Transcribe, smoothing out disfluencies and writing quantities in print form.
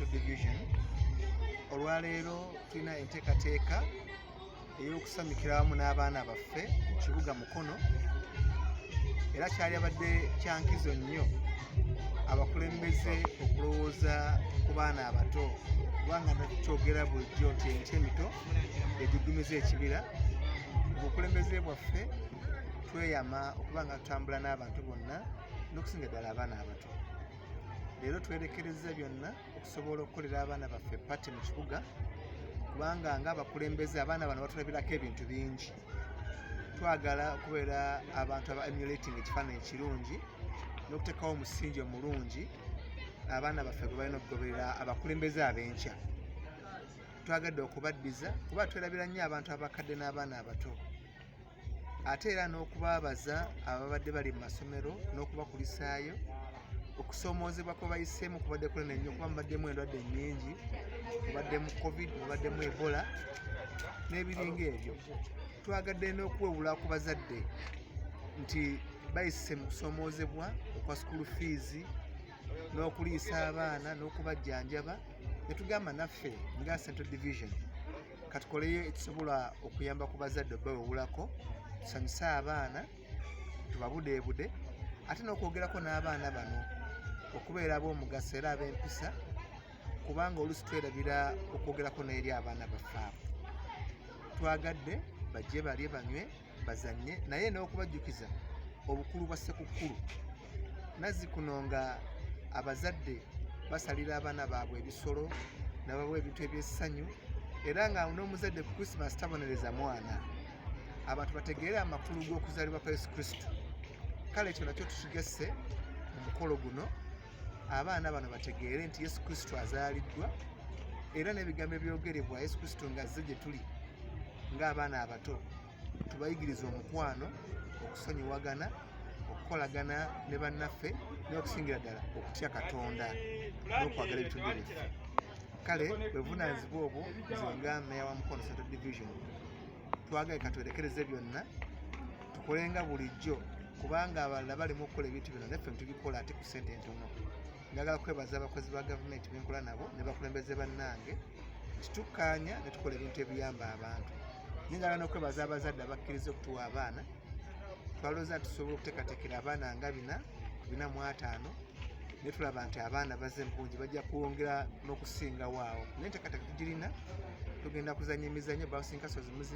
Central Division. Olwaleero tulina enteekateeka ey'okusanyukira wamu n'abaana baffe mu kibuga Mukono, era kyali abadde kyankizo nnyo abakulembeze okulowooza ku baana abato, kubanga tukyogera bulijjo nti emiti emito egiggumiza ekibira. Mu bukulembeze bwaffe tweyama okuba nga tutambula n'abantu bonna n'okusinga ddala abaana abato. Leero twerekereza byonna okusobola okukolera abaana baffe party mu kibuga, kubanga ng'abakulembeze abaana bano batulabirako ebintu bingi. Twagala okubeera abantu aba emulating ekifaananyi ekirungi n'okuteekawo omusingi omulungi abaana baffe gwe balina okugoberera, abakulembeze ab'enkya. Twagadde okubaddiza kuba twerabira nnyo abantu abakadde n'abaana abato, ate era n'okubaabaza ababadde bali mu masomero n'okubakulisaayo. Okusoomoozebwa kwe bayiseemu kubadde kunene nnyo, kuba mubaddemu endwadde nnyingi, mubaddemu COVID, mubaddemu Ebola n'ebiringa ebyo. Twagadde n'okuwewula ku bazadde nti bayise mu kusoomoozebwa okwa school fees n'okuliisa abaana n'okubajjanjaba, ne tugamba naffe nga Central Division katukoleyo ekisobola okuyamba ku bazadde obawewulako, tusanyuse abaana, tubabudeebude, ate n'okwogerako n'abaana bano okubeera ab'omugaso era ab'empisa, kubanga oluusi twerabira okwogerako n'eri abaana baffe abo. Twagadde bajje balye, banywe, bazannye, naye n'okubajjukiza obukulu bwa Ssekukkulu. Nazzi kuno nga abazadde basalira abaana baabwe ebisolo nabawa ebintu ebyessanyu, era nga n'omuzadde ku Christmas tabonereza mwana. Abantu bategeere amakulu g'okuzaalibwa kwa Yesu Kristo. Kale ekyo nakyo tukigesse mu mukolo guno, abaana bano bategeere nti Yesu Kristo azaaliddwa, era n'ebigambo ebyogerebwa Yesu Kristo ng'azze gye tuli ng'abaana abato, tubayigirize omukwano, okusonyiwagana, okukolagana ne bannaffe, n'okusingira ddala okutya Katonda n'okwagala ebitundu byaffe. Kale bwebuvunaanyizibwa obwo nze nga meya wa Mukono Central Division twagale katwerekereze byonna tukolenga bulijjo, kubanga abalala balimu okukola ebintu bino naffe tubikola ate ku ssente entono. Njagala kwebaza abakozi ba gavumenti benkola nabo ne bakulembeze bannange nti tukkaanya ne tukola ebintu ebiyamba abantu. Njagala n'okwebaza abazadde abakkiriza okutuwa abaana. Twalowooza nti tusobola okuteekateekera abaana nga 445, naye tulaba nti abaana bazze mu bungi, bajja kwongera n'okusingawo awo, naye enteekateeka tugirina. Tugenda kuzannya emizannyo, bouncing castles muzira.